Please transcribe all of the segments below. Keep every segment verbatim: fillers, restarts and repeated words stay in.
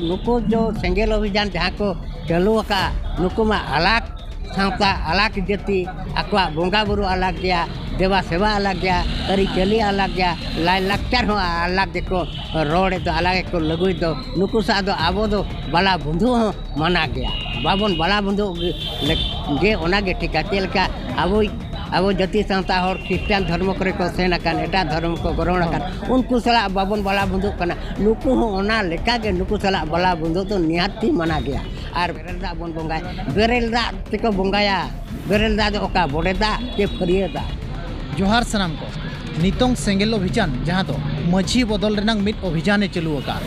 ᱱᱩᱠᱩ ᱫᱚ ᱥᱮᱸᱜᱮᱞ ᱚᱵᱷᱤᱡᱟᱱ ᱡᱟᱦᱟᱸ ᱠᱚ ᱪᱟᱹᱞᱩ ᱟᱠᱟᱫᱼᱟ, ᱱᱩᱠᱩ ᱢᱟ ᱟᱞᱟᱜᱽ ᱥᱟᱶᱛᱟ, ᱟᱞᱟᱜᱽ ᱡᱟᱹᱛᱤ, ᱟᱠᱚᱣᱟᱜ ᱵᱚᱸᱜᱟ ᱵᱩᱨᱩ ᱟᱞᱟᱜᱽ ᱜᱮᱭᱟ, ᱫᱮᱵᱟ ᱥᱮᱵᱟ ᱟᱞᱟᱜᱽ ᱜᱮᱭᱟ, ᱟᱹᱨᱤᱪᱟᱹᱞᱤ ᱟᱞᱟᱜᱽ ᱜᱮᱭᱟ, ᱞᱟᱭᱼᱞᱟᱠᱪᱟᱨ ᱦᱚᱸ ᱟᱞᱟᱜᱽ ᱜᱮᱠᱚ ᱨᱚᱲᱮᱫ ᱫᱚ, ᱟᱞᱟᱜᱽ ᱜᱮᱠᱚ ᱞᱟᱹᱜᱩᱭᱮᱫ ᱫᱚ᱾ ᱱᱩᱠᱩ ᱥᱟᱶ ᱫᱚ ᱟᱵᱚ ᱫᱚ ᱵᱟᱞᱟ ᱵᱚᱱᱫᱷᱩ ᱦᱚᱸ ᱢᱟᱱᱟ ᱜᱮᱭᱟ, ᱵᱟᱵᱚᱱ ᱵᱟᱞᱟ ᱵᱚᱱᱫᱷᱩ ᱜᱮ, ᱜᱮ ᱚᱱᱟᱜᱮ ᱴᱷᱤᱠᱟ᱾ ᱪᱮᱫ ᱞᱮᱠᱟ ᱟᱵᱚ, ᱟᱵᱚ ᱡᱟᱹᱛᱤ ᱥᱟᱶᱛᱟ ᱦᱚᱲ ᱠᱷᱨᱤᱥᱴᱟᱱ ᱫᱷᱚᱨᱢᱚ ᱠᱚᱨᱮ ᱠᱚ ᱥᱮᱱ ᱟᱠᱟᱱ, ᱮᱴᱟᱜ ᱫᱷᱚᱨᱚᱢ ᱠᱚ ᱜᱨᱚᱦᱚᱬ ᱟᱠᱟᱱ, ᱩᱱᱠᱩ ᱥᱟᱞᱟᱜ ᱵᱟᱵᱚᱱ ᱵᱟᱞᱟ ᱵᱚᱱᱫᱷᱩᱜ ᱠᱟᱱᱟ, ᱱᱩᱠᱩ ᱦᱚᱸ ᱚᱱᱟ ᱞᱮᱠᱟᱜᱮ ᱱᱩᱠᱩ ᱥᱟᱞᱟᱜ ᱵᱟᱞᱟ ᱵᱚᱱᱫᱷᱩᱜ ᱫᱚ ᱱᱤᱦᱟᱹᱛᱤ ᱢᱟᱱᱟ ᱜᱮᱭᱟ᱾ ᱟᱨ ᱵᱮᱨᱮᱞ ᱫᱟᱜ ᱵᱚᱱ ᱵᱚᱸᱜᱟᱭᱟ, ᱵᱮᱨᱮᱞ ᱫᱟᱜ ᱛᱮᱠᱚ ᱵᱚᱸᱜᱟᱭᱟ, ᱵᱮᱨᱮᱞ ᱫᱟᱜ ᱫᱚ ᱚᱠᱟ ᱵᱚᱰᱮ ᱫᱟᱜ ᱪᱮ ᱯᱷᱟᱹᱨᱭᱟᱹ ᱫᱟᱜ? ᱡᱚᱦᱟᱨ ᱥᱟᱱᱟᱢ ᱠᱚ᱾ ᱱᱤᱛᱚᱝ ᱥᱮᱸᱜᱮᱞ ᱚᱵᱷᱤᱡᱟᱱ, ᱡᱟᱦᱟᱸ ᱫᱚ ᱢᱟᱹᱡᱷᱤ ᱵᱚᱫᱚᱞ ᱨᱮᱱᱟᱝ ᱢᱤᱫ ᱚᱵᱷᱤᱡᱟᱱᱮ ᱪᱟᱹᱞᱩ ᱟᱠᱟᱫ,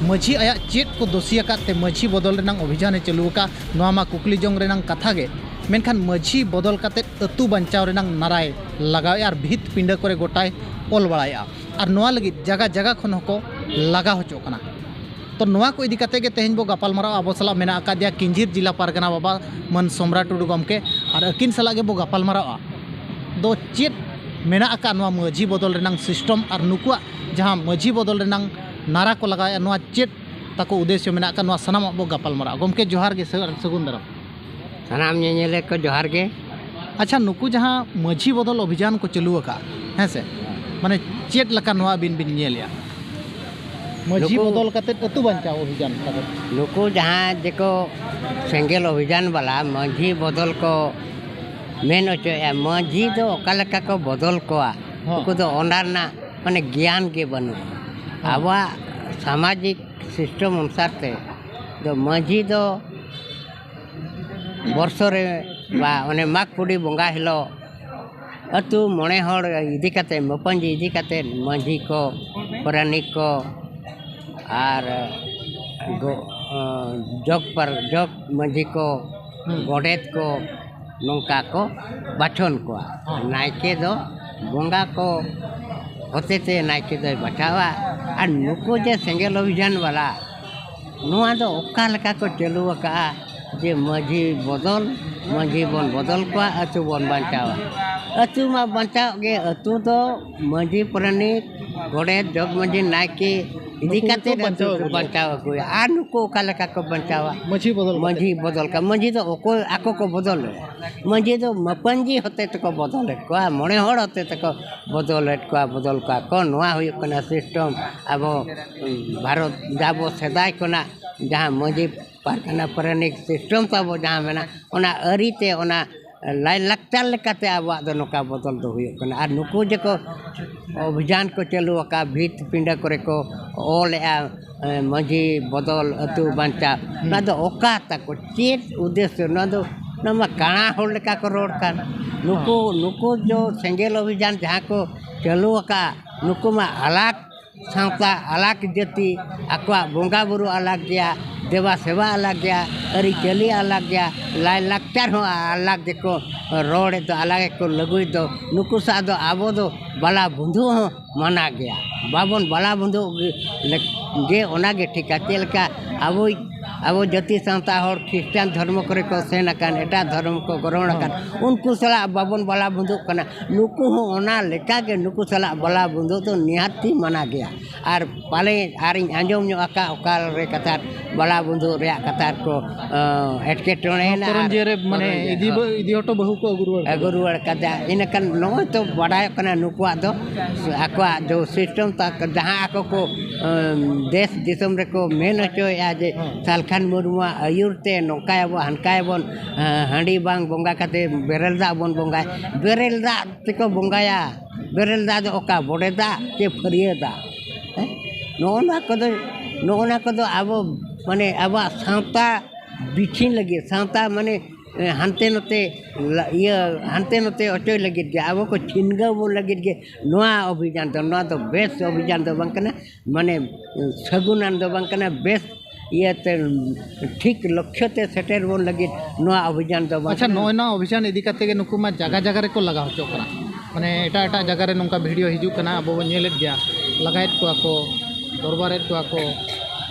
ᱢᱟᱹᱡᱷᱤ ᱟᱭᱟᱜ ᱪᱮᱫ ᱠᱚ ᱫᱳᱥᱤ ᱟᱠᱟᱫ ᱛᱮ ᱢᱟᱹᱡᱷᱤ ᱵᱚᱫᱚᱞ ᱨᱮᱱᱟᱝ ᱚᱵᱷᱤᱡᱟᱱᱮ ᱪᱟᱹᱞᱩ ᱟᱠᱟᱫ, ᱱᱚᱣᱟ ᱢᱟ ᱠᱩᱠᱞᱤ ᱡᱚᱝ ᱨᱮᱱᱟᱝ ᱠᱟᱛᱷᱟ ᱜᱮ᱾ ᱢᱮᱱᱠᱷᱟᱱ ᱢᱟᱹᱡᱷᱤ ᱵᱚᱫᱚᱞ ᱠᱟᱛᱮᱫ ᱟᱹᱛᱩ ᱵᱟᱧᱪᱟᱣ ᱨᱮᱱᱟᱝ ᱱᱟᱨᱟᱭ ᱞᱟᱜᱟᱣᱮᱫᱼᱟ ᱟᱨ ᱵᱷᱤᱛ ᱯᱤᱸᱰᱟᱹ ᱠᱚᱨᱮ ᱜᱚᱴᱟᱭ ᱚᱞ ᱵᱟᱲᱟᱭᱮᱫᱼᱟ᱾ ᱟᱨ ᱱᱚᱣᱟ ᱞᱟᱹᱜᱤᱫ ᱡᱟᱜᱟ ᱡᱟᱜᱟ ᱠᱷᱚᱱ ᱦᱚᱸᱠᱚ ᱞᱟᱜᱟ ᱦᱚᱪᱚᱜ ᱠᱟᱱᱟ᱾ ᱛᱚ, ᱱᱚᱣᱟ ᱠᱚ ᱤᱫᱤ ᱠᱟᱛᱮ ᱜᱮ ᱛᱮᱦᱮᱧ ᱵᱚ ᱜᱟᱯᱟᱞ ᱢᱟᱨᱟᱣᱟ᱾ ᱟᱵᱚ ᱥᱟᱞᱟᱜ ᱢᱮᱱᱟᱜ ᱟᱠᱟᱫᱮᱭᱟ ᱠᱤᱧᱡᱷᱤᱨ ᱡᱮᱞᱟ ᱯᱟᱨᱜᱟᱱᱟ ᱵᱟᱵᱟ ᱢᱟᱹᱱ ᱥᱚᱢᱨᱟ ᱴᱩᱰᱩ ᱜᱚᱢᱠᱮ, ᱟᱨ ᱟᱹᱠᱤᱱ ᱥᱟᱞᱟᱜ ᱜᱮᱵᱚ ᱜᱟᱯᱟᱞ ᱢᱟᱨᱟᱣᱟ᱾ ᱫᱚ ᱪᱮᱫ ᱢᱮᱱᱟᱜ ᱟᱠᱟᱫ ᱱᱚᱣᱟ ᱢᱟᱹᱡᱷᱤ ᱵᱚᱫᱚᱞ ᱨᱮᱱᱟᱝ ᱥᱤᱥᱴᱚᱢ ᱟᱨ ᱱᱩᱠᱩᱣᱟᱜ ᱡᱟᱦᱟᱸ ᱢᱟᱹᱡᱷᱤ ᱵᱚᱫᱚᱞ ᱨᱮᱱᱟᱝ ᱱᱟᱨᱟ ᱠᱚ ᱞᱟᱜᱟᱣᱮᱫᱼᱟ, ᱱᱚᱣᱟ ᱪᱮᱫ ᱛᱟᱠᱚ ᱩᱫᱽᱫᱮᱥᱥᱚ ᱢᱮᱱᱟᱜ ᱟᱠᱟᱫ, ᱱᱚᱣᱟ ᱥᱟᱱᱟᱢᱟᱜ ᱵᱚ ᱜᱟᱯᱟᱞ ᱢᱟᱨᱟᱣᱟ᱾ ᱜᱚᱢᱠᱮ, ᱡᱚᱦᱟᱨ ᱜᱮ, ᱥᱟᱹ-, ᱥᱟᱹᱜᱩᱱ ᱫᱟᱨᱟᱢ᱾ ᱥᱟᱱᱟᱢ ᱧᱮᱧᱮᱞᱤᱭᱟᱹ ᱠᱚ ᱡᱚᱦᱟᱨ ᱜᱮ᱾ ᱟᱪᱪᱷᱟ, ᱱᱩᱠᱩ ᱡᱟᱦᱟᱸ ᱢᱟᱹᱡᱷᱤ ᱵᱚᱫᱚᱞ ᱚᱵᱷᱤᱡᱟᱱ ᱠᱚ ᱪᱟᱹᱞᱩ ᱟᱠᱟᱫᱼᱟ, ᱦᱮᱸ ᱥᱮ, ᱢᱟᱱᱮ ᱪᱮᱫ ᱞᱮᱠᱟ ᱱᱚᱣᱟ ᱟᱹᱵᱤᱱ ᱵᱤᱱ ᱧᱮᱞᱮᱜᱼᱟ? ᱢᱟᱹᱡᱷᱤ ᱱᱩᱠᱩ ᱵᱚᱫᱚᱞ ᱠᱟᱛᱮᱫ ᱟᱹᱛᱩ ᱵᱟᱧᱪᱟᱣ ᱚᱵᱷᱤᱡᱟᱱ ᱠᱟᱛᱮᱫ᱾ ᱱᱩᱠᱩ ᱡᱟᱦᱟᱸ ᱡᱮᱠᱚ ᱥᱮᱸᱜᱮᱞ ᱚᱵᱷᱤᱡᱟᱱ ᱵᱟᱞᱟ ᱢᱟᱹᱡᱷᱤ ᱵᱚᱫᱚᱞ ᱠᱚ ᱢᱮᱱ ᱦᱚᱪᱚᱭᱮᱫᱼᱟ, ᱢᱟᱹᱡᱷᱤ ᱫᱚ ᱚᱠᱟ ᱞᱮᱠᱟ ᱠᱚ ᱵᱚᱫᱚᱞ ᱠᱚᱣᱟ, ᱦᱚᱸ᱾ ᱩᱱᱠᱩ ᱫᱚ ᱚᱱᱟ ᱨᱮᱱᱟᱜ ᱢᱟᱱᱮ ᱜᱮᱭᱟᱱ ᱜᱮ ᱵᱟᱹᱱᱩᱜᱼᱟ᱾ ᱦᱚᱸ᱾ ᱟᱵᱚᱣᱟᱜ ᱥᱟᱢᱟᱡᱤᱠ ᱥᱤᱥᱴᱮᱢ ᱚᱱᱩᱥᱟᱨ ᱛᱮ ᱫᱚ ᱢᱟᱹᱡᱷᱤ ᱫᱚ ᱵᱚᱨᱥᱚ ᱨᱮ ᱵᱟ ᱚᱱᱮ ᱢᱟᱜᱽ ᱯᱩᱰᱤ ᱵᱚᱸᱜᱟ ᱦᱤᱞᱳᱜ ᱟᱹᱛᱩ ᱢᱚᱬᱮ ᱦᱚᱲ ᱤᱫᱤ ᱠᱟᱛᱮ, ᱢᱟᱹᱯᱟᱹᱧᱡᱤ ᱤᱫᱤ ᱠᱟᱛᱮ, ᱢᱟᱹᱡᱷᱤ ᱠᱚ, ᱯᱟᱨᱟᱱᱤᱠ ᱠᱚ, ᱟᱨ ᱜᱚ-, ᱡᱚᱜᱽ ᱯᱟᱨ-, ᱡᱚᱜᱽ ᱢᱟᱹᱡᱷᱤ ᱠᱚ, ᱦᱩᱸ᱾ ᱜᱚᱰᱮᱛ ᱠᱚ, ᱱᱚᱝᱠᱟ ᱠᱚ ᱵᱟᱪᱷᱚᱱ ᱠᱚᱣᱟ᱾ ᱦᱚᱸ᱾ ᱱᱟᱭᱠᱮ ᱫᱚ ᱵᱚᱸᱜᱟ ᱠᱚ ᱦᱚᱛᱮᱛᱮ ᱱᱟᱭᱠᱮ ᱫᱚᱭ ᱵᱟᱪᱷᱟᱣᱟ᱾ ᱟᱨ ᱱᱩᱠᱩ ᱡᱮ ᱥᱮᱸᱜᱮᱞ ᱚᱵᱷᱤᱡᱟᱱ ᱵᱟᱞᱟ, ᱱᱚᱣᱟ ᱫᱚ ᱚᱠᱟ ᱞᱮᱠᱟ ᱠᱚ ᱪᱟᱹᱞᱩ ᱟᱠᱟᱫᱼᱟ ᱡᱮ ᱢᱟᱹᱡᱷᱤ ᱵᱚᱫᱚᱞ, ᱢᱟᱹᱡᱷᱤ ᱵᱚᱱ ᱵᱚᱫᱚᱞ ᱠᱚᱣᱟ, ᱟᱹᱛᱩ ᱵᱚᱱ ᱵᱟᱧᱪᱟᱣᱟ? ᱟᱹᱛᱩ ᱢᱟ ᱵᱟᱧᱪᱟᱣ ᱜᱮ, ᱟᱹᱛᱩ ᱫᱚ ᱢᱟᱹᱡᱷᱤ ᱯᱟᱨᱟᱱᱤᱠ, ᱜᱚᱰᱮᱛ, ᱡᱚᱜᱽ ᱢᱟᱹᱡᱷᱤ, ᱱᱟᱭᱠᱮ, ᱤᱫᱤ ᱱᱩᱠᱩ ᱠᱟᱛᱮ ᱜᱮᱠᱚ ᱵᱟᱧᱪᱟᱣ ᱟᱹᱜᱩᱭᱮᱫᱟ᱾ ᱵᱟᱧᱪᱟᱣ ᱟᱹᱜᱩᱭᱟ᱾ ᱟᱨ ᱱᱩᱠᱩ ᱚᱠᱟ ᱞᱮᱠᱟ ᱠᱚ ᱵᱟᱧᱪᱟᱣᱟ? ᱢᱟᱹᱡᱷᱤ ᱵᱚᱫᱚᱞ ᱠᱟᱛᱮ᱾ ᱢᱟᱹᱡᱷᱤ ᱵᱚᱫᱚᱞ ᱠᱟᱜ, ᱢᱟᱹᱡᱷᱤ ᱫᱚ ᱚᱠᱚᱭ ᱟᱠᱚ ᱠᱚ ᱵᱚᱫᱚᱞ ᱞᱮᱫᱟ? ᱢᱟᱹᱡᱷᱤ ᱫᱚ ᱢᱟᱹᱯᱟᱹᱧᱡᱤ ᱦᱚᱛᱮ ᱛᱮᱠᱚ ᱵᱚᱫᱚᱞᱮᱫ ᱠᱚᱣᱟ, ᱢᱚᱬᱮ ᱦᱚᱲ ᱦᱚᱛᱮ ᱛᱮᱠᱚ ᱵᱚᱫᱚᱞᱮᱫ ᱠᱚᱣᱟ, ᱵᱚᱫᱚᱞ ᱠᱚᱣᱟ ᱠᱚ᱾ ᱱᱚᱣᱟ ᱦᱩᱭᱩᱜ ᱠᱟᱱᱟ system᱾ ᱟᱵᱚ ᱵᱷᱟᱨᱚᱛ, ᱟᱵᱚ ᱥᱮᱫᱟᱭ ᱠᱷᱚᱱᱟᱜ ᱡᱟᱦᱟᱸ ᱢᱟᱹᱡᱷᱤ ᱯᱟᱨᱜᱟᱱᱟ ᱯᱟᱨᱟᱱᱤᱠ system ᱛᱟᱵᱚ ᱡᱟᱦᱟᱸ ᱢᱮᱱᱟᱜ, ᱚᱱᱟ ᱟᱹᱨᱤᱛᱮ, ᱚᱱᱟ ᱞᱟᱭᱼᱞᱟᱠᱪᱟᱨ ᱞᱮᱠᱟᱛᱮ ᱟᱵᱚᱣᱟᱜ ᱫᱚ ᱱᱚᱝᱠᱟ ᱵᱚᱫᱚᱞ ᱫᱚ ᱦᱩᱭᱩᱜ ᱠᱟᱱᱟ᱾ ᱟᱨ ᱱᱩᱠᱩ ᱡᱮᱠᱚ ᱚᱵᱷᱤᱡᱟᱱ ᱠᱚ ᱪᱟᱹᱞᱩ ᱟᱠᱟᱫ, ᱵᱷᱤᱛ ᱯᱤᱸᱰᱟᱹ ᱠᱚᱨᱮ ᱠᱚ ᱚᱞᱮᱜᱼᱟ, ᱮ, ᱢᱟᱹᱡᱷᱤ ᱵᱚᱫᱚᱞ, ᱟᱹᱛᱩ ᱵᱟᱧᱪᱟᱣ, ᱦᱩᱸ᱾ ᱱᱚᱣᱟ ᱫᱚ ᱚᱠᱟ ᱛᱟᱠᱚ, ᱪᱮᱫ ᱩᱫᱽᱫᱮᱥᱥᱚ? ᱱᱚᱣᱟ ᱫᱚ, ᱱᱚᱣᱟ ᱢᱟ ᱠᱟᱬᱟ ᱦᱚᱲ ᱞᱮᱠᱟ ᱠᱚ ᱨᱚᱲ ᱠᱟᱱ᱾ ᱱᱩᱠᱩ, ᱦᱚᱸ᱾ ᱱᱩᱠᱩ ᱫᱚ ᱥᱮᱸᱜᱮᱞ ᱚᱵᱷᱤᱡᱟᱱ ᱡᱟᱦᱟᱸ ᱠᱚ ᱪᱟᱹᱞᱩ ᱟᱠᱟᱫ, ᱱᱩᱠᱩ ᱢᱟ ᱟᱞᱟᱜᱽ ᱥᱟᱶᱛᱟ, ᱟᱞᱟᱜᱽ ᱡᱟᱹᱛᱤ, ᱟᱠᱚᱣᱟᱜ ᱵᱚᱸᱜᱟ ᱵᱩᱨᱩ ᱟᱞᱟᱜᱽ ᱜᱮᱭᱟ, ᱫᱮᱵᱟ ᱥᱮᱵᱟ ᱟᱞᱟᱜᱽ ᱜᱮᱭᱟ, ᱟᱹᱨᱤᱪᱟᱹᱞᱤ ᱟᱞᱟᱜᱽ ᱜᱮᱭᱟ, ᱞᱟᱭᱼᱞᱟᱠᱪᱟᱨ ᱦᱚᱸ ᱟᱞᱟᱜᱽ ᱜᱮᱠᱚ ᱨᱚᱲᱮᱫ ᱫᱚ, ᱟᱞᱟᱜᱽ ᱜᱮᱠᱚ ᱞᱟᱹᱜᱩᱭᱮᱫ ᱫᱚ᱾ ᱱᱩᱠᱩ ᱥᱟᱶ ᱫᱚ ᱟᱵᱚ ᱫᱚ ᱵᱟᱞᱟ ᱵᱚᱱᱫᱷᱩ ᱦᱚᱸ ᱢᱟᱱᱟ ᱜᱮᱭᱟ᱾ ᱵᱟᱵᱚᱱ ᱵᱟᱞᱟ ᱵᱚᱱᱫᱷᱩ ᱜᱮ, ᱚᱱᱟᱜᱮ ᱴᱷᱤᱠᱟ᱾ ᱪᱮᱫ ᱞᱮᱠᱟ ᱟᱵᱚᱭᱤᱡ, ᱟᱵᱚ ᱡᱟᱹᱛᱤ ᱥᱟᱶᱛᱟ ᱦᱚᱲ ᱠᱷᱨᱤᱥᱴᱟᱱ ᱫᱷᱚᱨᱢᱚ ᱠᱚᱨᱮ ᱠᱚ ᱥᱮᱱ ᱟᱠᱟᱱ, ᱮᱴᱟᱜ ᱫᱷᱚᱨᱢᱚ ᱠᱚ ᱜᱨᱚᱦᱚᱱ ᱟᱠᱟᱱ, ᱩᱱᱠᱩ ᱥᱟᱞᱟᱜ ᱵᱟᱵᱚᱱ ᱵᱟᱞᱟ ᱵᱚᱱᱫᱷᱩᱜ ᱠᱟᱱᱟ᱾ ᱱᱩᱠᱩ ᱦᱚᱸ ᱚᱱᱟ ᱞᱮᱠᱟᱜᱮ ᱱᱩᱠᱩ ᱥᱟᱞᱟᱜ ᱵᱟᱞᱟ ᱵᱚᱱᱫᱷᱩ ᱫᱚ ᱱᱤᱦᱟᱹᱛᱤ ᱢᱟᱱᱟ ᱜᱮᱭᱟ᱾ ᱟᱨ ᱯᱟᱞᱮ ᱟᱨᱤᱧ ᱟᱸᱡᱚᱢ ᱧᱚᱜ ᱟᱠᱟᱫ ᱚᱠᱟ ᱨᱮ ᱠᱟᱛᱷᱟ ᱵᱟᱞᱟ ᱵᱚᱱᱫᱷᱩ ᱨᱮᱭᱟᱜ ᱠᱟᱛᱷᱟ ᱠᱚ, ᱟᱸ, ᱮᱴᱠᱮᱴᱚᱬᱮᱭᱮᱱᱟ ᱟᱨ ᱠᱚᱨᱚᱧᱡᱤᱭᱟᱹ ᱨᱮ ᱢᱟᱱᱮ ᱠᱚᱨᱚᱧᱡᱤᱭᱟᱹ, ᱤᱫᱤ ᱦᱚᱸ᱾ ᱵᱚ-, ᱤᱫᱤ ᱦᱚᱴᱚ ᱵᱟᱹᱦᱩ ᱠᱚ ᱟᱹᱜᱩ ᱨᱩᱣᱟᱹᱲ ᱠᱮᱫᱟ᱾ ᱟᱹᱜᱩ ᱨᱩᱣᱟᱹᱲ ᱠᱟᱫᱟ᱾ ᱤᱱᱟᱹᱠᱷᱟᱱ ᱱᱚᱜᱼᱚᱭ ᱛᱚ ᱵᱟᱰᱟᱭᱚᱜ ᱠᱟᱱᱟ ᱱᱩᱠᱩᱣᱟᱜ ᱫᱚ, ᱟᱠᱚᱣᱟᱜ ᱫᱚ system ᱛᱟ-, ᱡᱟᱦᱟᱸ ᱟᱠᱚ ᱠᱚ, ᱟᱸ, ᱫᱮᱥ ᱫᱤᱥᱚᱢ ᱨᱮᱠᱚ ᱢᱮᱱ ᱦᱚᱪᱚᱭᱮᱫᱼᱟ ᱡᱮ ᱦᱚᱸ᱾ ᱥᱟᱞᱠᱷᱟᱱ ᱢᱩᱨᱢᱩᱣᱟᱜ ᱟᱹᱭᱩᱨ ᱛᱮ ᱱᱚᱝᱠᱟᱭᱟᱵᱚᱱ, ᱦᱟᱱᱠᱟᱭᱟᱵᱚᱱ, ᱟᱸ, ᱦᱟᱺᱰᱤ ᱵᱟᱝ ᱵᱚᱸᱜᱟ ᱠᱟᱛᱮ ᱵᱮᱨᱮᱞ ᱫᱟᱜ ᱵᱚᱱ ᱵᱚᱸᱜᱟᱭ, ᱵᱮᱨᱮᱞ ᱫᱟᱜ ᱛᱮᱠᱚ ᱵᱚᱸᱜᱟᱭᱟ᱾ ᱵᱮᱨᱮᱞ ᱫᱟᱜ ᱫᱚ ᱚᱠᱟ? ᱵᱚᱰᱮ ᱫᱟᱜ ᱪᱮ ᱯᱷᱟᱹᱨᱭᱟᱹ ᱫᱟᱜ? ᱦᱮᱸ? ᱱᱚᱜᱼᱚ ᱱᱚᱣᱟ ᱠᱚᱫᱚ, ᱱᱚᱜᱼᱚ ᱱᱚᱣᱟ ᱠᱚᱫᱚ ᱟᱵᱚ, ᱢᱟᱱᱮ, ᱟᱵᱚᱣᱟᱜ ᱥᱟᱶᱛᱟ ᱵᱤᱪᱷᱤᱧ ᱞᱟᱹᱜᱤᱫ, ᱥᱟᱶᱛᱟ, ᱢᱟᱱᱮ, ᱮ, ᱦᱟᱱᱛᱮ ᱱᱚᱛᱮ ᱞᱟ-, ᱤᱭᱟᱹ, ᱦᱟᱱᱛᱮ ᱱᱚᱛᱮ ᱚᱪᱚᱭ ᱞᱟᱹᱜᱤᱫ ᱜᱮ, ᱟᱵᱚ ᱠᱚ ᱪᱷᱤᱱᱜᱟᱹᱣ ᱵᱚᱱ ᱞᱟᱹᱜᱤᱫ ᱜᱮ ᱱᱚᱣᱟ ᱚᱵᱷᱤᱡᱟᱱ ᱫᱚ᱾ ᱱᱚᱣᱟ ᱫᱚ ᱵᱮᱥ ᱚᱵᱷᱤᱡᱟᱱ ᱫᱚ ᱵᱟᱝ ᱠᱟᱱᱟ, ᱢᱟᱱᱮ, ᱥᱟᱹᱜᱩᱱᱟᱱ ᱫᱚ ᱵᱟᱝ ᱠᱟᱱᱟ, ᱵᱮᱥ ᱤᱭᱟᱹᱛᱮ, ᱴᱷᱤᱠ ᱞᱚᱠᱠᱷᱚ ᱛᱮ ᱥᱮᱴᱮᱨ ᱵᱚᱱ ᱞᱟᱹᱜᱤᱫ ᱱᱚᱣᱟ ᱚᱵᱷᱤᱡᱟᱱ ᱫᱚ ᱵᱟᱝ ᱟᱪᱪᱷᱟ, ᱠᱟᱱᱟ᱾ ᱱᱚᱜᱼᱚᱭ ᱱᱚᱣᱟ ᱚᱵᱷᱤᱡᱟᱱ ᱤᱫᱤ ᱠᱟᱛᱮ ᱜᱮ ᱱᱩᱠᱩ ᱢᱟ ᱡᱟᱭᱜᱟ ᱡᱟᱭᱜᱟ ᱨᱮᱠᱚ ᱞᱟᱜᱟᱣ ᱦᱚᱪᱚᱜ ᱠᱟᱱᱟ᱾ ᱢᱟᱱᱮ ᱮᱴᱟᱜ ᱮᱴᱟᱜ ᱡᱟᱭᱜᱟ ᱨᱮ ᱱᱚᱝᱠᱟ video ᱦᱤᱡᱩᱜ ᱠᱟᱱᱟ, ᱟᱵᱚ ᱵᱚᱱ ᱧᱮᱞᱮᱫ ᱜᱮᱭᱟ, ᱞᱟᱜᱟᱭᱮᱫ ᱠᱚᱣᱟ ᱠᱚ, ᱫᱚᱨᱵᱟᱨᱮᱫ ᱠᱚᱣᱟ ᱠᱚ᱾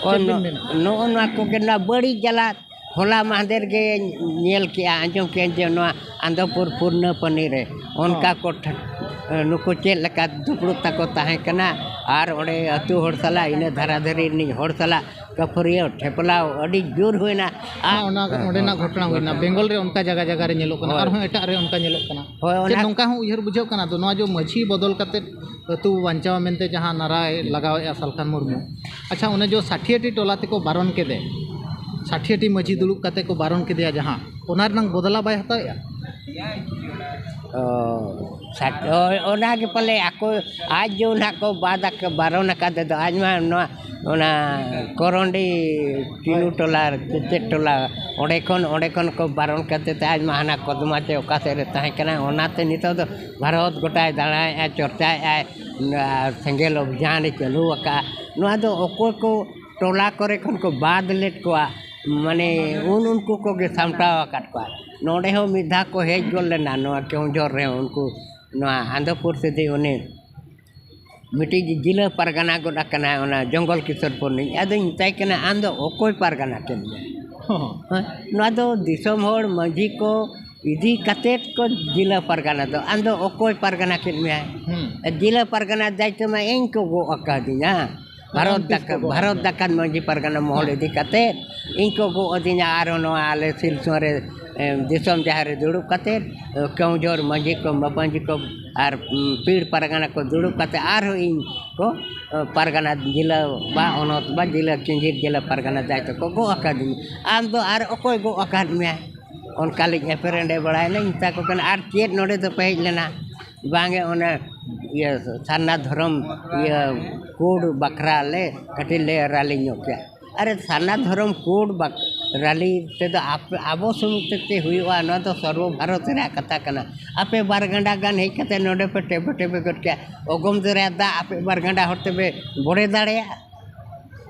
ᱚ, ᱪᱮᱫ ᱵᱤᱱ ᱱᱚ-, ᱢᱮᱱᱟ? ᱱᱚᱜᱼᱚ ᱱᱚᱣᱟ ᱠᱚᱜᱮ ᱱᱚᱣᱟ ᱵᱟᱹᱲᱤᱡ ᱡᱟᱞᱟ᱾ ᱦᱚᱞᱟ ᱢᱟᱦᱫᱮᱨ ᱜᱮ ᱧᱮᱞ ᱠᱮᱜᱼᱟ, ᱟᱸᱡᱚᱢ ᱠᱮᱜᱼᱟ ᱡᱮ ᱱᱚᱣᱟ ᱟᱱᱫᱚᱯᱩᱨ ᱯᱩᱨᱱᱟᱹᱯᱟᱹᱱᱤ ᱨᱮ ᱚᱱᱠᱟ ᱦᱚᱸ᱾ ᱠᱚ ᱴᱷᱟ-, ᱱᱩᱠᱩ ᱪᱮᱫ ᱞᱮᱠᱟ ᱫᱩᱯᱲᱩᱵ ᱛᱟᱠᱚ ᱛᱟᱦᱮᱸ ᱠᱟᱱᱟ, ᱟᱨ ᱚᱸᱰᱮ ᱟᱹᱛᱩ ᱦᱚᱲ ᱥᱟᱞᱟᱜ, ᱤᱱᱟᱹ ᱫᱷᱟᱨᱟ ᱫᱷᱟᱨᱤ ᱨᱤᱱᱤᱡ ᱦᱚᱲ ᱥᱟᱞᱟᱜ ᱠᱟᱹᱯᱷᱟᱹᱨᱤᱭᱟᱹ ᱴᱷᱮᱯᱞᱟᱣ ᱟᱹᱰᱤ ᱡᱳᱨ ᱦᱩᱭᱱᱟ᱾ ᱟᱨ ᱦᱮᱸ, ᱚᱱᱟ ᱦᱮᱸ, ᱚᱸᱰᱮᱱᱟᱜ ᱦᱮᱸ, ᱜᱷᱚᱴᱚᱱᱟ ᱦᱩᱭᱱᱟ᱾ ᱦᱮᱸ᱾ ᱵᱮᱝᱜᱚᱞ ᱨᱮ ᱚᱱᱠᱟ ᱡᱟᱭᱜᱟ ᱡᱟᱭᱜᱟ ᱨᱮ ᱧᱮᱞᱚᱜ ᱠᱟᱱᱟ, ᱦᱳᱭ᱾ ᱟᱨᱦᱚᱸ ᱮᱴᱟᱜ ᱨᱮ ᱚᱱᱠᱟ ᱧᱮᱞᱚᱜ ᱠᱟᱱᱟ᱾ ᱦᱳᱭ, ᱪᱮᱫ ᱚᱱᱟ ᱱᱚᱝᱠᱟ ᱦᱚᱸ ᱩᱭᱦᱟᱹᱨ ᱵᱩᱡᱷᱟᱹᱜ ᱠᱟᱱᱟ, ᱫᱚ ᱱᱚᱣᱟ ᱡᱮ ᱢᱟᱹᱡᱷᱤ ᱵᱚᱫᱚᱞ ᱠᱟᱛᱮ ᱟᱹᱛᱩ ᱵᱟᱧᱪᱟᱣ ᱢᱮᱱᱛᱮ ᱡᱟᱦᱟᱸ ᱱᱟᱨᱟᱭ ᱞᱟᱜᱟᱣᱮᱫᱼᱟ ᱥᱟᱞᱠᱷᱟᱱ ᱢᱩᱨᱢᱩ, ᱟᱪᱪᱷᱟ, ᱚᱱᱮ ᱡᱮ ᱥᱟᱴᱷᱤᱭᱟᱹᱴᱤ ᱴᱚᱞᱟ ᱛᱮᱠᱚ ᱵᱟᱨᱚᱱ ᱠᱮᱫᱮ, ᱥᱟᱴᱷᱤᱭᱟᱹᱴᱤ ᱢᱟᱹᱡᱷᱤ ᱫᱩᱲᱩᱵ ᱠᱟᱛᱮ ᱠᱚ ᱵᱟᱨᱚᱱ ᱠᱮᱫᱮᱭᱟ ᱡᱟᱦᱟᱸ, ᱚᱱᱟ ᱨᱮᱱᱟᱝ ᱵᱚᱫᱞᱟ ᱵᱟᱭ ᱦᱟᱛᱟᱣᱮᱫᱼᱟ? ᱚ, ᱥᱟᱴ-, ᱚ-, ᱚᱱᱟ ᱜᱮ ᱯᱟᱞᱮ ᱟᱠᱚ, ᱟᱡ ᱡᱮ ᱱᱟᱦᱟᱜ ᱠᱚ ᱵᱟᱫ ᱟᱠ-, ᱵᱟᱨᱚᱱ ᱟᱠᱟᱫᱮ ᱫᱚ, ᱟᱡ ᱢᱟ ᱱᱚᱣᱟ, ᱚᱱᱟ ᱠᱚᱨᱚᱱᱰᱤ ᱪᱤᱱᱩ ᱴᱚᱞᱟ, ᱪᱮᱫ ᱴᱚᱞᱟ, ᱚᱸᱰᱮ ᱠᱷᱚᱱ, ᱚᱸᱰᱮ ᱠᱷᱚᱱ ᱠᱚ ᱵᱟᱨᱚᱱ ᱠᱟᱛᱮ ᱛᱮ ᱟᱡ ᱢᱟ ᱦᱟᱱᱟ ᱠᱚᱫᱢᱟ ᱪᱮ ᱚᱠᱟ ᱥᱮᱫ ᱨᱮ ᱛᱟᱦᱮᱸ ᱠᱟᱱᱟ, ᱚᱱᱟᱛᱮ ᱱᱤᱛᱚᱜ ᱫᱚ ᱵᱷᱟᱨᱚᱛ ᱜᱚᱴᱟᱭ ᱫᱟᱬᱟᱭᱮᱫᱼᱟ, ᱪᱚᱨᱪᱟᱭᱮᱫᱼᱟᱭ, ᱟᱨ ᱥᱮᱸᱜᱮᱞ ᱚᱵᱷᱤᱡᱟᱱᱮ ᱪᱟᱹᱞᱩ ᱟᱠᱟᱫᱼᱟ᱾ ᱱᱚᱣᱟ ᱫᱚ ᱚᱠᱚᱭ ᱠᱚ ᱴᱚᱞᱟ ᱠᱚᱨᱮ ᱠᱷᱚᱱ ᱠᱚ ᱵᱟᱫ ᱞᱮᱫ ᱠᱚᱣᱟ, ᱢᱟᱱᱮ ᱩᱱ ᱩᱱᱠᱩ ᱠᱚᱜᱮ ᱥᱟᱢᱴᱟᱣ ᱟᱠᱟᱫ ᱠᱚᱣᱟ᱾ ᱱᱚᱰᱮ ᱦᱚᱸ ᱢᱤᱫ ᱫᱷᱟᱣ ᱠᱚ ᱦᱮᱡ ᱜᱚᱫ ᱞᱮᱱᱟ ᱱᱚᱣᱟ ᱠᱮᱣᱚᱱᱡᱷᱚᱨ ᱨᱮ, ᱩᱱᱠᱩ ᱱᱚᱣᱟ ᱟᱱᱫᱚᱯᱩᱨ ᱥᱤᱫᱷᱤ ᱩᱱᱤ ᱢᱤᱫᱴᱤᱡ ᱡᱤᱞᱟᱹ ᱯᱟᱨᱜᱟᱱᱟ ᱜᱚᱫ ᱟᱠᱟᱱᱟᱭ ᱚᱱᱟ ᱡᱚᱝᱜᱚᱞ ᱠᱤᱥᱳᱨᱯᱩᱨ ᱨᱤᱱᱤᱡ᱾ ᱟᱫᱚᱧ ᱢᱮᱛᱟᱭ ᱠᱟᱱᱟ, "ᱟᱢ ᱫᱚ ᱚᱠᱚᱭ ᱯᱟᱨᱜᱟᱱᱟ ᱠᱮᱫ ᱢᱮᱭᱟ?" ᱦᱚᱸ᱾ ᱦᱮᱸ? ᱱᱚᱣᱟ ᱫᱚ ᱫᱤᱥᱚᱢ ᱦᱚᱲ ᱢᱟᱹᱡᱷᱤ ᱠᱚ ᱤᱫᱤ ᱠᱟᱛᱮᱫ ᱠᱚ ᱡᱤᱞᱟᱹ ᱯᱟᱨᱜᱟᱱᱟ ᱫᱚ᱾ ᱟᱢ ᱫᱚ ᱚᱠᱚᱭ ᱯᱟᱨᱜᱟᱱᱟ ᱠᱮᱫ ᱢᱮᱭᱟᱭ? ᱦᱩᱸ᱾ ᱡᱤᱞᱟᱹ ᱯᱟᱨᱜᱟᱱᱟ ᱫᱟᱭᱤᱛᱛᱚ ᱢᱟ ᱤᱧ ᱠᱚ ᱜᱚᱜ ᱟᱠᱟᱫᱤᱧᱟ᱾ ᱵᱷᱟᱨᱚᱛ ᱛᱤᱥ ᱫᱟᱠᱟ-, ᱠᱚ ᱜᱚᱜ ᱵᱷᱟᱨᱚᱛ ᱟᱠᱟᱫᱟ? ᱫᱟᱠᱟᱱ ᱢᱟᱹᱡᱷᱤ ᱯᱟᱨᱜᱟᱱᱟ ᱢᱚᱦᱚᱞ ᱦᱮᱸ᱾ ᱤᱫᱤ ᱠᱟᱛᱮᱫ ᱤᱧ ᱠᱚ ᱜᱚᱜ ᱟᱹᱫᱤᱧᱟ᱾ ᱟᱨ ᱱᱚᱣᱟ ᱟᱞᱮ ᱥᱤᱞᱥᱚᱝ ᱨᱮ, ᱮ, ᱫᱤᱥᱚᱢ ᱡᱟᱦᱮᱨ ᱨᱮ ᱫᱩᱲᱩᱵ ᱠᱟᱛᱮᱫ, ᱮ, ᱠᱮᱣᱚᱱᱡᱷᱚᱨ ᱢᱟᱹᱡᱷᱤ ᱠᱚ, ᱢᱟᱯᱟᱧᱡᱤ ᱠᱚ ᱟᱨ, ᱩᱢ, ᱯᱤᱲ ᱯᱟᱨᱜᱟᱱᱟ ᱠᱚ ᱫᱩᱲᱩᱵ ᱠᱟᱛᱮᱫ ᱟᱨᱦᱚᱸ ᱤᱧ ᱠᱚ, ᱮ, ᱯᱟᱨᱜᱟᱱᱟ ᱡᱤᱞᱟᱹ ᱵᱟ ᱦᱚᱱᱚᱛ ᱵᱟ ᱡᱤᱞᱟᱹ ᱠᱤᱧᱡᱤᱨ ᱡᱤᱞᱟᱹ ᱯᱟᱨᱜᱟᱱᱟ ᱫᱟᱭᱤᱛᱛᱚ ᱠᱚ ᱜᱚᱜ ᱟᱠᱟᱫᱤᱧᱟ᱾ ᱟᱢ ᱫᱚ ᱟᱨ ᱚᱠᱚᱭ ᱜᱚᱜ ᱟᱠᱟᱫ ᱢᱮᱭᱟ? ᱚᱱᱠᱟ ᱞᱤᱧ ᱮᱯᱮᱨ ᱦᱮᱸᱰᱮ ᱵᱟᱲᱟᱭᱮᱱᱟ, ᱢᱮᱛᱟ ᱠᱚ ᱠᱟᱱᱟ, "ᱟᱨ ᱪᱮᱫ ᱱᱚᱰᱮ ᱫᱚᱯᱮ ᱦᱮᱡ ᱞᱮᱱᱟ?" "ᱵᱟᱝᱜᱮ, ᱚᱱᱮ ᱤᱭᱟᱹ ᱥᱟᱨᱱᱟ ᱫᱷᱚᱨᱚᱢ ᱤᱭᱟᱹ ᱠᱳᱰ ᱵᱟᱠᱷᱨᱟ ᱞᱮ ᱠᱟᱹᱴᱤᱡ ᱞᱮ ᱨᱟᱞᱤ ᱧᱚᱜ ᱠᱮᱜᱼᱟ᱾" ᱟᱨᱮ, ᱥᱟᱨᱱᱟ ᱫᱷᱚᱨᱚᱢ ᱠᱳᱰ ᱵᱟᱠ-, ᱨᱟᱞᱤ ᱛᱮᱫᱚ ᱟᱯᱮ, ᱟᱵᱚ ᱥᱩᱢᱩᱝ ᱛᱮ ᱪᱮᱫ ᱦᱩᱭᱩᱜᱼᱟ? ᱱᱚᱣᱟ ᱫᱚ ᱥᱚᱨᱵᱚ ᱵᱷᱟᱨᱚᱛ ᱨᱮᱭᱟᱜ ᱠᱟᱛᱷᱟ ᱠᱟᱱᱟ᱾ ᱟᱯᱮ ᱵᱟᱨ ᱜᱟᱸᱰᱟ ᱜᱟᱱ ᱦᱮᱡ ᱠᱟᱛᱮ ᱱᱚᱰᱮ ᱯᱮ ᱴᱮᱯᱮ ᱴᱮᱯᱮ ᱜᱚᱫ ᱠᱮᱜᱼᱟ, ᱚᱜᱚᱢ ᱫᱚᱨᱭᱟ ᱫᱟᱜ ᱟᱯᱮ ᱵᱟᱨ ᱜᱟᱸᱰᱟ ᱦᱚᱲ ᱛᱮᱯᱮ ᱵᱚᱲᱮ ᱫᱟᱲᱮᱭᱟᱜᱼᱟ?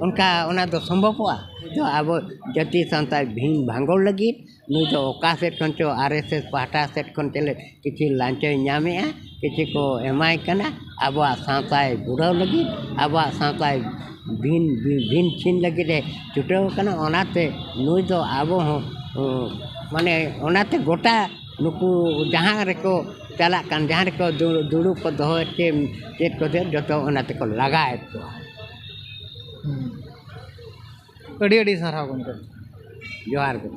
ᱚᱱᱠᱟ, ᱚᱱᱟ ᱫᱚ ᱥᱚᱢᱵᱷᱚᱵᱚᱜᱼᱟ? ᱛᱚ ᱟᱵᱚ ᱡᱟᱹᱛᱤ ᱥᱟᱶᱛᱟ ᱵᱷᱤᱱ ᱵᱷᱟᱸᱜᱚᱲ ᱞᱟᱹᱜᱤᱫ ᱱᱩᱭ ᱫᱚ ᱚᱠᱟ ᱥᱮᱫ ᱠᱷᱚᱱ ᱪᱚ, ᱟᱨ ᱮᱥ ᱮᱥ ᱯᱟᱦᱴᱟ ᱥᱮᱫ ᱠᱷᱚᱱ ᱪᱮᱫ ᱠᱤᱪᱷᱩ ᱞᱟᱧᱪᱚᱭ ᱧᱟᱢᱮᱜᱼᱟ, ᱠᱤᱪᱷᱩ ᱠᱚ ᱮᱢᱟᱭ ᱠᱟᱱᱟ, ᱟᱵᱚᱣᱟᱜ ᱥᱟᱶᱛᱟᱭ ᱵᱩᱰᱟᱹᱣ ᱞᱟᱹᱜᱤᱫ, ᱟᱵᱚᱣᱟᱜ ᱥᱟᱶᱛᱟᱭ ᱵᱷᱤᱱ, ᱵᱷᱤᱱ, ᱵᱷᱤᱱ ᱪᱷᱤᱱ ᱞᱟᱹᱜᱤᱫ ᱮ ᱪᱷᱩᱴᱟᱹᱣ ᱠᱟᱱᱟ᱾ ᱚᱱᱟᱛᱮ ᱱᱩᱭ ᱫᱚ ᱟᱵᱚ ᱦᱚᱸ, ᱩᱸ, ᱢᱟᱱᱮ, ᱚᱱᱟᱛᱮ ᱜᱚᱴᱟ ᱱᱩᱠᱩ ᱡᱟᱦᱟᱸ ᱨᱮᱠᱚ ᱪᱟᱞᱟᱜ ᱠᱟᱱ, ᱡᱟᱦᱟᱸ ᱨᱮᱠᱚ ᱫᱩ- ᱫᱩᱲᱩᱵ ᱠᱚ ᱫᱚᱦᱚᱭᱮᱫ ᱪᱮᱫ ᱪᱮᱫ ᱠᱚ ᱪᱮᱫ, ᱡᱚᱛᱚ ᱚᱱᱟ ᱛᱮᱠᱚ ᱞᱟᱜᱟᱭᱮᱫ ᱠᱚᱣᱟ᱾ ᱦᱩᱸ᱾ ᱟᱹᱰᱤ ᱟᱹᱰᱤ ᱥᱟᱨᱦᱟᱣ ᱜᱚᱢᱠᱮ᱾ ᱡᱚᱦᱟᱨ ᱜᱮ᱾